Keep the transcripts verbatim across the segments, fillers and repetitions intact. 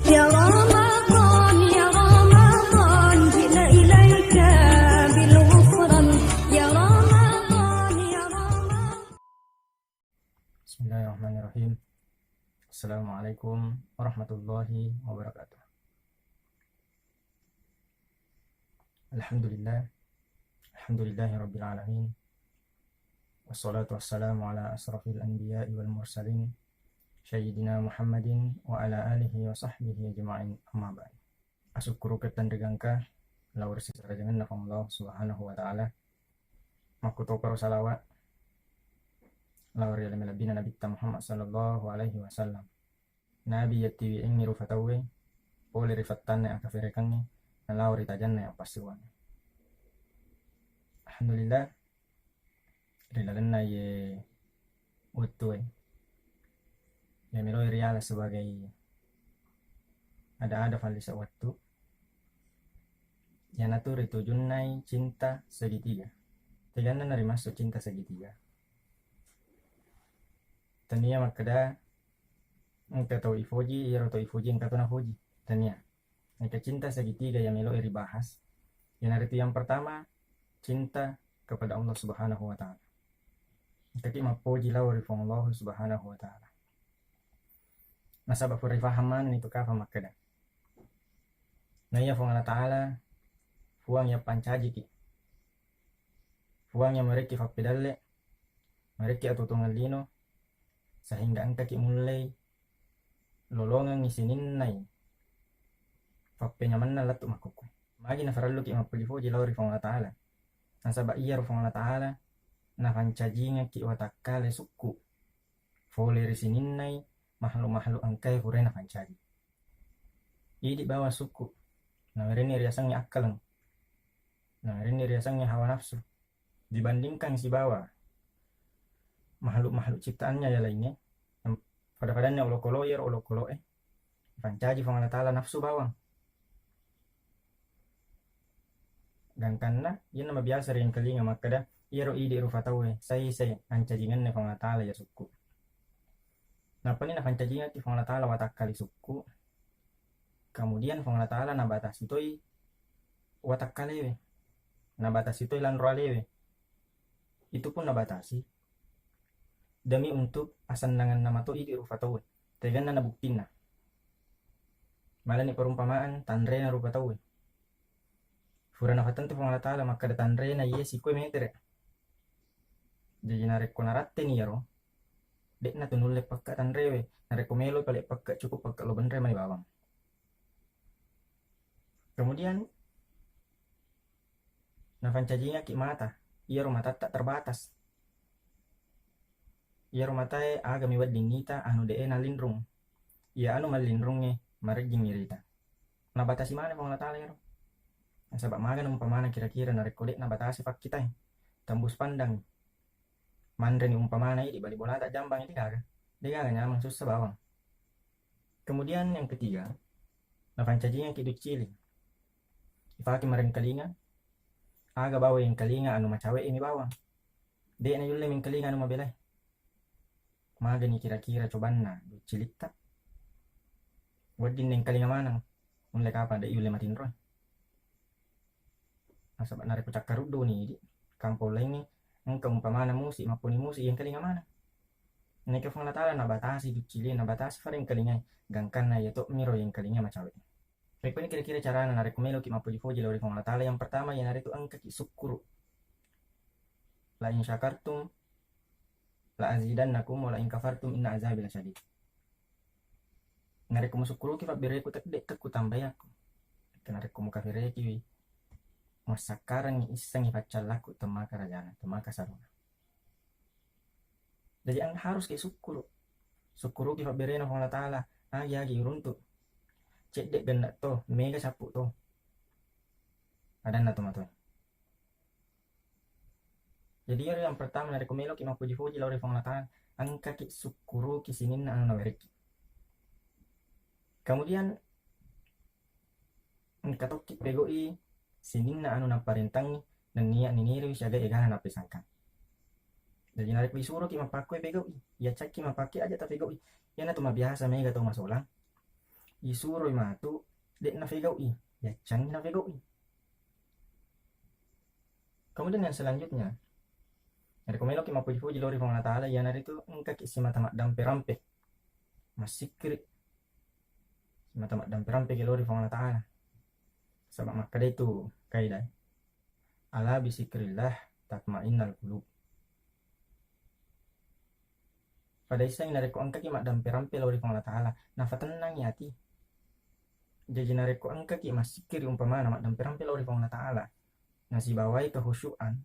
يا رمضان، يا رمضان، جئنا إليك بالغفران. يا رمضان، يا رمضان. بسم الله الرحمن الرحيم. السلام عليكم ورحمة الله وبركاته. الحمد لله. الحمد لله رب العالمين. والصلاة والسلام على أشرف الأنبياء والمرسلين، سيدنا محمد وعلى آله وصحبه أجمعين. أما بعد. Asukkuruke tenrigangka lao ri sesarajangenna Puang Allah Subhanahu wa Ta'ala. Makkutoparo salawa lao ri ale malebbina Nabitta Muhammad sallallahu alaihi wasallam. Nabi yattiwiengngi rufa tauwe pole ri fattanna akaferekengnge nalao ri tajanna yang passiwang. Alhamdulillah, ri lalenna ye wettue, ye meloe riala sebagai ada-ada fallisa wettu, iyanatu ritujunnai cinta segitiga. Teganna narimassuk cinta segitiga. Tania makkeda engka tau ifoji, iyaro tau ifoji engka to nafoji. Tania. Engka cinta segitiga yang meloe ribahas. Iyanaritu yang pertama, cinta kepada Allah Subhanahu wa Ta'ala. Engkaki mappoji lao ri Puang Allah Subhanahu wa Ta'ala. Nasaba pura ifaham maneng itu kafa makkeda. Na iya Puang Allah Ta'ala, Puang yang pancajiki. Puang yang merekki fappedalle, merekki atuo-tuongeng lino, sehingga engkaki mullei lolongengngi sininnai fappenyamenna lettu makkukku. Magi nafarelluki mappoji-poji lao ri Puang Allah Ta'ala. Nasaba iyaro Puang Allah Ta'ala nafancajingekki watakkale sukku fole ri sininnai makhluk-makhluk engkae purae nafancaji. Idi bawang sukku, nawerenni riasengnge akkaleng, nawerenni riasengnge hawa nafsu. Dibandingkan sibawa makhluk-makhluk ciptaannya yang lainnya, yang pada-padanna olokolo, iyaro olokoloe, ipancaji Puang Allah Ta'ala nafsu bawang. Gangkanna, iyanna mabiasa riengkalinga makkeda, iyaro idi rufa tauwe, sai-sai ancajingenna Puang Allah Ta'ala ya sukku. Nappani napancajingekki Puang Allah Ta'ala watakkale sukku, kemudian Puang Allah Ta'ala nabatasi toi watakkalewe, nabatasi toi lanro alewe. Itu pun nabatasi demi untuk asennangenna mato idi rufa tauwe. Teganna na buktinna. Malani perumpamaan tanrena rufa tauwe. Fura nafatentu Puang Allah Ta'ala makkeda tanrena iye sikue metere. Jaji narekko naratteni iyaro, de'na tu nulle pekka tanrewe. Narekko melo pale pekka, cukup pekka lo benre mai bawang. Kemudian nafancajingekki mata, iyaro matatta terbatas. Iyaro matae aga mi wedding nita anu de'e nalinrung. Iya anu mallinrungnge marejjing irita. Nabatasi maneng Puang Allah Ta'ala iyaro. Nasaba magana umpamana kira-kira narekko de' nabatasi pakkitae, tembus pandang. Manreni umpamana idi bali bolata jambang, degaga. Degaga nyameng, sussa bawang. Kemudian yang ketiga, nafancajingekki duccili. Ifake marengkalinga, aga bawang yengkalinga anu macawe ini bawang. De' nayulle mengkalinga anu mabelae. Magani kira-kira cobanna duccilitta? Wedding nengkalinga maneng, nulle kapang de' yulle matinro. Nasaba narekko cakkaruddu ni idi kampong laingnge, engka umpamana musi, mapponi musi yengkalinga maneng. Naika Puang Allah Ta'ala nabatasi duccili, nabatasi farengkalingai, gangkanna iya to'miro yengkalinga macawe. Pekkoni kira-kira carana narekko meloki mappoji-poji lao ri Puang Allah Ta'ala? Yang pertama, iyanaritu engkaki sukkuru. La in syakartum la azidannakum wa la in kafartum inna azabi lasyadid. Narekko musukkuruki pabbereku, tedde tekku tambayakku. Narekko mukafireki, massakkarangngi issengngi paccallaku temmaka rajana, temmaka saruna. Jadi eng harus ke sukkuru. Sukkuruki pabberena Puang Allah Ta'ala. Agi-agi iruntu. Cedde genna to, mega cappu to. Adanna to matoe. Jadi iyaro yang pertama, narekko meloki mappoji-poji lao ri Puang Allah Ta'ala, engkaki sukkuruki sininna anu nawerekki. Kemudian engka tokki pegau'i sininna anu naparentangngi nennia niniriwi siaga egana nappesangka. Jadi narekko isuroki mappakkue pegau'i, iyacakki mappakke aja tapegau'i. Iyanatu mabiasa mega tau masolang. isuroi matu, de'na fegau'i, yaccangi nafegau'i. Kemudian yang selanjutnya, narekko meloki mappuji-puji lao ri Puang Allah Ta'ala, iyanaritu engkaki simata maddampe-rampe, massikkiri, simata maddampe-rampe ki lao ri Puang Allah Ta'ala. Saba makkeda itu kaidah, "Ala bisikrillah tatmainnal qulub." Pada issengngi narekko engkaki maddampe-rampe lao ri Puang Allah Ta'ala, nafatennangi ati. Jaji narekko engkaki massikkiri umpamana maddampe-rampe lao ri Puang Allah Ta'ala, nasibawai kehusyuan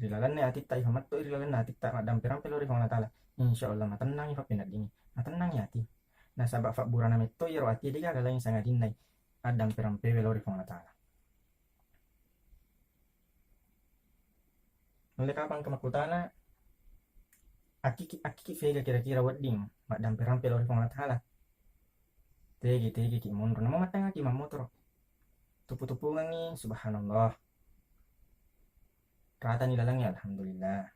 ri lalenna atitta, ifa metto ri lalenna atitta maddampe-rampe lao ri Puang Allah Ta'ala, insya Allah matennangi fappeneddingi, matennangi ati. Nasaba fabburana metto iyaro ati, degaga laing sangadinna addampe-rampewe lao ri Puang Allah Ta'ala. Nulle kapang ke makkutana, akkiki, akkiki fega kira-kira wedding maddampe-rampe lao ri Puang Allah Ta'ala? Tegi-tegi ki monro, namo mattangaki mammotoro. Tupu-tupungengi, subhanallah. Ratani lalengnge, alhamdulillah.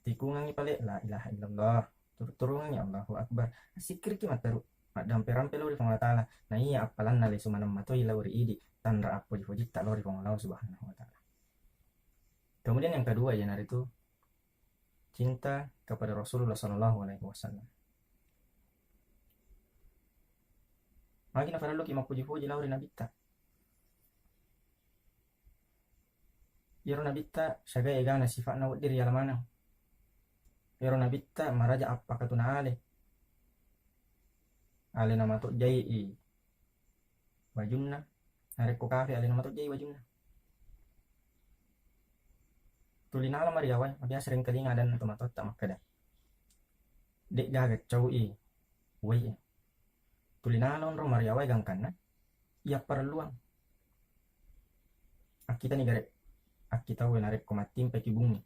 Tikungengi pale, la ilaha illallah. Turu-turungengi, Allahu Akbar. Sikkiriki matteru, maddampe-rampe lao ri Puang Allah Ta'ala. Na iya appalanna lesu maneng matoi lao ri idi, tanra appoji-pojitta lao ri Puang Allah Subhanahu wa Ta'ala. Kemudian yang kedua, iyanaritu cinta kepada Rasulullah Sallallahu Alaihi Wasallam. Magi nafarelluki mappuji-puji lao ri Nabitta. Iyaro Nabitta siaga egana sifa'na wedding riala maneng. Iyaro Nabitta maraja appakatuna ale. Alena matojjai i wajunna. Narekko kafe alena matojjai wajunna. Tuli nala mariawai, mabiasa rengkalinga adanna tomatoatta makkeda, "De'gaga cau i wai e." Tuli nala onro mariawai gangkanna iyapparelluang. Akkitani gare, akkitauwe narekko mattimpai ki bungi.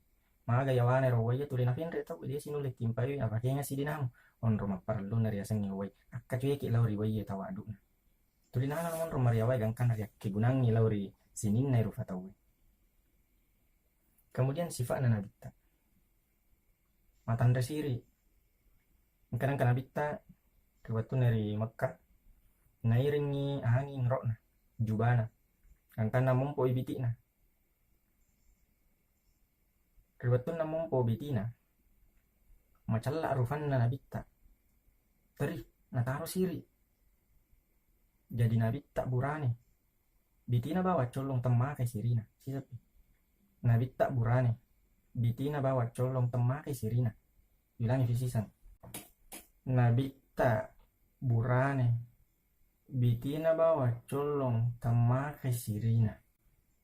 Maga yawana ero wai e, tuli nafenre tau, de sinulle timpai, apakenga sidinamu. Onro mapparellunna riasengnge wai. Akkacueki lao ri wai e tawaddu'na. Tuli nala monro mariawai gangkanna riakkegunangngi lao ri sininna e rufa tauwe. Kemudian sifa'na Nabitta matanre siri. Engka-, engka Nabitta ri wettunna ri Mekkah, nairingngi anging ro'na, jubana, gangkanna mompo i biti'na. Ri wettunna mompo bitina, macella rufanna Nabitta. Teri, nataro siri. Jadi Nabitta burane. Bitina bawang collong temmakai sirina. Sisepi. Nabitta burane. Bitina bawang collong temmakai sirina. Ulangi fisiseng. Nabitta burane. Bitina bawang collong temmakai sirina.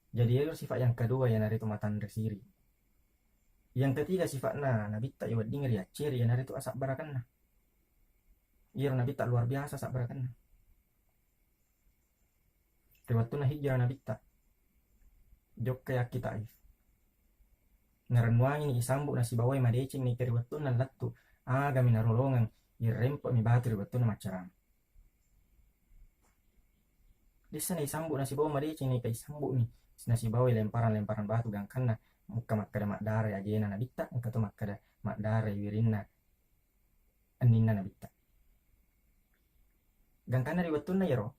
Jadi, iyaro sifat yang kedua, iyanaritu matanre siri. Yang ketiga, sifa'na Nabitta iwedding riacceri, iyanaritu asabbarakenna. Iyaro Nabitta luar biasa asabbarakenna. Ri wettunna hijrah Nabitta, jokka yakki Taif. Narennuangini isambu nasibawai madeceng neke ri wettunna lettu, agami narolongeng, irempe'mi batu ri wettunna maccarama. Dessa naisambu nasibawa madeceng, neka isambu'mi nasibawai lemparan-lemparan batu gangkanna mukka makkeda maddarai ajena Nabitta, engka to makkeda maddarai wirinna enninna Nabitta. Gangkanna ri wettunna iyaro,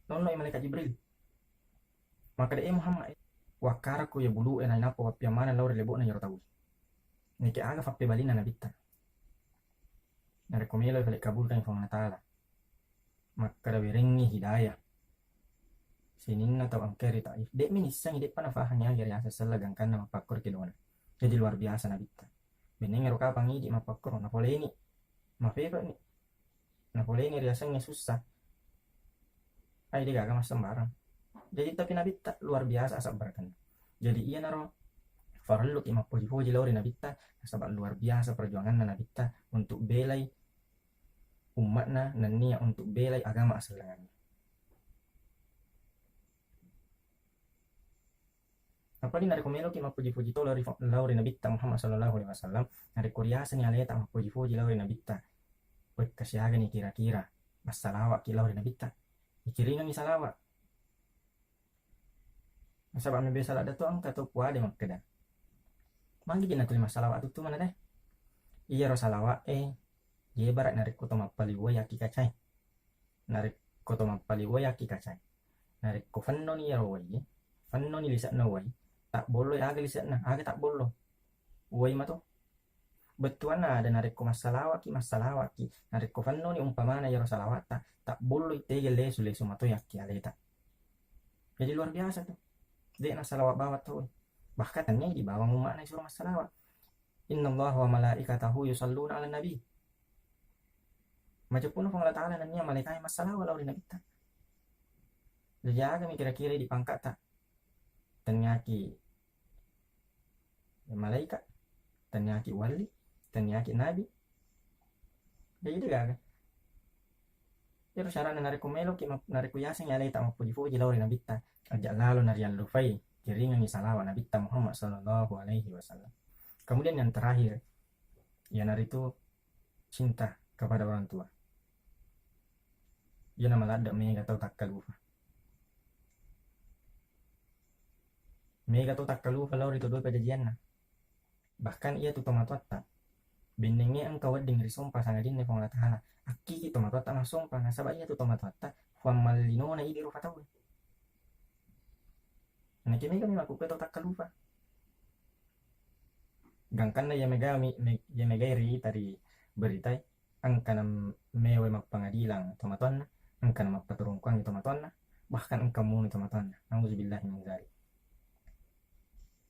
nonnoi malaikat Jibril. Makkeda, "E Muhammad, e, wakkarakko iya bulu'e nainappa wappiang maneng lao ri lebo'na iyaro tauwe." Neke aga fappebalinna Nabitta? Narekko meloi fale kabulkan Puang Allah Ta'ala, makkeda werengngi hidayah sininna tau engkae ri Taif. De'mi nissengngi, de'pa nafahangngi aga riaseng selleng gangkanna mappakkoro kedona. Jadi luar biasa Nabitta. Bennengngero kapang idi mappakkoro, napoleini, mafefe'ni. Napoleini riasengnge sussa. Ai, degaga massembarang. Jadi, tapi Nabitta luar biasa asabbarakenna. Jadi, iyanaro farelluki mappoji-poji lao ri Nabitta, nasaba luar biasa perjuanganna Nabitta untuk belai ummatna nennia untuk belai agama asellengenna. Apalagi narekko meloki mappuji-puji to lao ri, lao ri Nabitta Muhammad sallallahu alaihi wasallam, narekko riaseni aleta mappuji-puji lao ri Nabitta, wekka siagani kira-kira massalawa'ki lao ri Nabitta, ikiringengi salawa. Nasaba mebbe saladda to engka to puade makkeda, "Magi je natuli massalawa tuttu maneng teh?" Iyaro salawa e Ibarat narekko to mappaliwai akki kacai. Narekko to mappaliwai akki kacai. Narekko fennoni iyaro wai, fennoni lise'na wai, tabbolloi aga lise'na, aga tabbollo. Wai mato. Bettuanna ada narekko massalawakki, massalawakki. Narekko fennoni umpamana iyaro salawatta, tabbolloi tege lesu-lesu matoi akki aleta. Jadi luar biasa tu. De'na salawat bawang tau. Bahkan tania di bawang umma'na isuro massalawat. Innallaha wa malaikatahu yusalluna ala nabi. Majeppuna Puang Allah Ta'ala nennia malaika'e massalawat lao ri nabitta. Jadi agami kira-kira di pangkatta. Tenniaki malaikat, tenniaki wali, tenniaki nabi. Jadi de gaga. Iyaro syaratna narekko meloki map-, narekko yasengngi aleta mappoji-poji lao ri nabitta, aja lalo nariallufai kiringengngi salawat nabitta Muhammad sallallahu alaihi wasallam. Kemudian yang terakhir, iyanaritu cinta kepada orang tua. Iyana maladde mega tau takkalufa. Mega tau takkalufa lao ri to dua pajajianna. Bahkan iyatu tomatoatta, bennengnge engka wedding risompa sangadinna Puang Allah Ta'ala. Akkiki tomatoatta massompa, nasaba iyatu tomatoatta Puang mallinona idi rufa tauwe. Nakke mega mi makkukue tau takkalufa. Gangkanna iya mega mi, me-, iya megai riita ri beritai, engkana mewai mappangadilang tomatoanna, engkana mappaturungkuangngi tomatoanna, bahkan engka munu tomatoanna. Nauzubillahi min dzalik.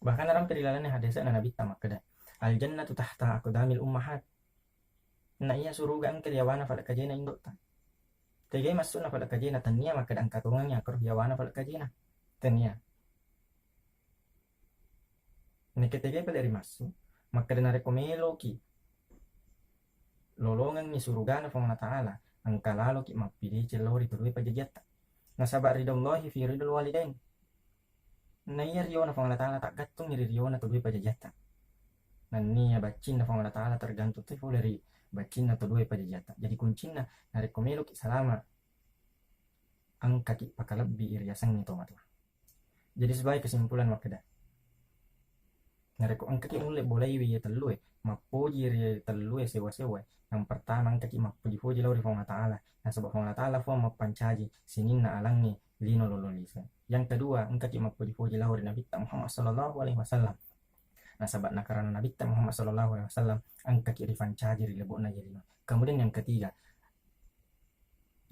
Bahkan narampe ri lalenna hadese'na nabitta makkeda, "Al jannatu tahta aqdamil ummahat." Na iya suruga engka ri yawana falekkajena indo'ta. Tegai massuna falekkajena, tennia makkeda engka tongengngi akkoro ri yawana falekkajena. Tennia. Nakke tegai pale ri massu, makkeda narekko meloki lolongengngi surugana Puang Allah Ta'ala, engka laloki mappideceng lao ri to dua pajajiatta. Nasaba ridallahi fi ridal walidain. Na iya riona Puang Allah Ta'ala taggattungngi ri riona to dua pajajiatta. Nennia baccinna Puang Allah Ta'ala tergantung toi pole ri baccinna to dua pajajiatta. Jadi kuncinna narekko meloki salama, engkaki pakalebbi riasengnge tomatoa. Jadi sebagai kesimpulan makkeda, narekko engkaki mulle bolaiwi iya tellue, mappoji ri tellue sewa-sewae. Yang pertama, engkaki mappoji-poji lao ri Puang Allah Ta'ala, nasaba Puang Allah Ta'ala Puang mappancaji sininna alangnge lino lolo lise. Yang kedua, engkaki mappoji-poji lao ri Nabitta Muhammad sallallahu alaihi wasallam, nasaba nakarana Nabitta Muhammad sallallahu alaihi wasallam engkaki ripancaji ri lebo'na iye lino. Kemudian yang ketiga,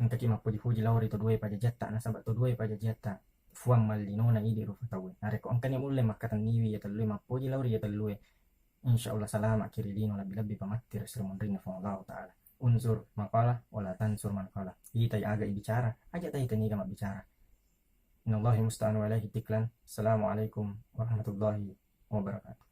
engkaki mappoji-poji lao ri to dua pajajiatta, nasaba to dua pajajiatta Puang mallinona idi rufa tauwe. Narekko engkani mulle makkatenniwi iya tellue, mappoji lao ri iya tellue, insya Allah salama'ki ri lino, lebbi-lebbi pamatti ri esso ri munrinna Puang Allahu Ta'ala. Unsur maqalah wala tansur manqalah. Itai aga ibicara, aja tai teniga mabbicara. Innallahi musta'an wa alaihi tiklan. Assalamualaikum warahmatullahi wabarakatuh.